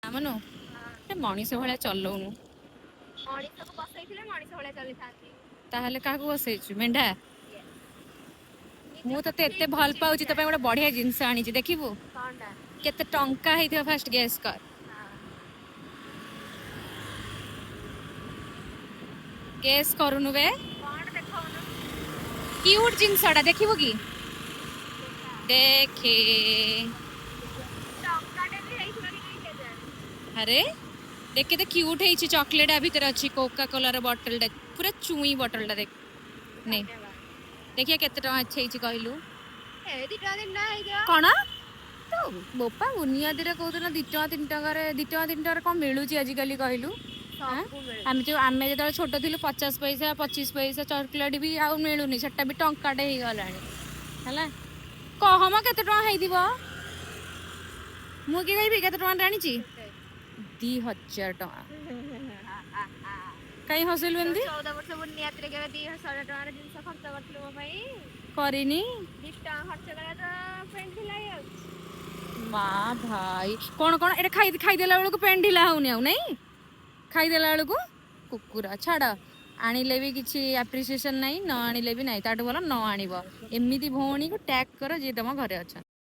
ଆମନୁ, ଗୋଟେ ମଣିଷ ଭଳିଆ ଚଲଉନୁ। ମଣିଷକୁ ବସେଇଥିଲେ ମଣିଷ ଭଳିଆ ଚଲିଥାନ୍ତି। ତାହେଲେ କାହାକୁ ବସେଇଛୁ? ମେଣ୍ଢା? ମୁଁ ତତେ ଏତେ ଭଲ ପାଉଛି, ତୋ ପାଇଁ ଗୋଟେ ବଢିଆ ଜିନିଷ ଆଣିଛି, ଦେଖିବୁ? କଣଟା? କେତେ ଟଙ୍କା ହେଇଥିବ ଫାଷ୍ଟ ଗେସ୍ କର। ଗେସ୍ କରୁନୁ ବେ। କଣ ଦେଖାଉନୁ? କ୍ୟୁଟ୍ ଜିନିଷଟା, ଦେଖିବୁ କି? ଦେଖେ। ଟଙ୍କାଟେ ବି ହେଇଥିବ କି ନାଇଁ କେଜାଣି। ଆରେ ଦେଖ, କେତେ କ୍ୟୁଟ୍ ହେଇଛି। ଚକୋଲେଟ୍ ଆ ଭିତରେ ଅଛି। କୋକା କୋଲାର ବଟଲଟା, ପୁରା ଚୁଇଁ ବଟଲଟା, ଦେଖ ନେ। ଦେଖିଆ କେତେ ଟଙ୍କା ହେଇଛି କହିଲୁ। ଏ 2 ଟଙ୍କା 3 ଟଙ୍କା ହେଇଥିବ। କଣ ତ ବୋପା, ବୁନିଆଦିରେ କହୁଥିଲ 2 ଟଙ୍କା 3 ଟଙ୍କାରେ। 2 ଟଙ୍କା 3 ଟଙ୍କାରେ କଣ ମିଳୁଛି ଆଜିକାଲି କହିଲୁ? ସବୁ ମିଳୁଛି। ଆମେ ଯେତେବେଳେ ଛୋଟ ଥିଲୁ, 50 ପଇସା, 25 ପଇସା ଚକୋଲେଟ୍ ବି ଆଉ ମିଳୁନି, ସେଟା ବି ଟଙ୍କାଟେ ହେଇଗଲାଣି। ହେଲା, କହ ମ, କେତେ ଟଙ୍କା ହେଇଥିବ? ମୁଁ କି କହିବି କେତେ ଟଙ୍କାରେ ଆଣିଛି? 2000 ଟଙ୍କା। କାଇଁ ହସିଲୁ ଏମିତି? 14 ବର୍ଷ ବୁନିଆଦିରେ କେବେ 2000 ଟଙ୍କାର ଜିନିଷ ଖର୍ଚ୍ଚ କରିଥିଲୁ ମୋ ପାଇଁ? କରିନି। 2 ଟଙ୍କା ଖର୍ଚ୍ଚ କଲା ତ ପେଣ୍ଟ ଢିଲା ହେଇଯାଉଛି। ମା ଭାଇ, କଣ କଣ ଏଇଟା ଖାଇଦେଲା ବେଳକୁ ପେଣ୍ଟ ଢିଲା ହଉନି ଆଉ ନାଇଁ? ଖାଇଦେଲା ବେଳକୁ କୁକୁର ଛାଡ଼। ଆଣିଲେ ବି କିଛି ଆପ୍ରିସିଏସନ ନାହିଁ, ନ ଆଣିଲେ ବି ନାହିଁ। ତାଠୁ ଭଲ ନ ଆଣିବ। ଏମିତି ଭଉଣୀକୁ ଟ୍ୟାଗ୍ କର ଯିଏ ତମ ଘରେ ଅଛନ୍ତି।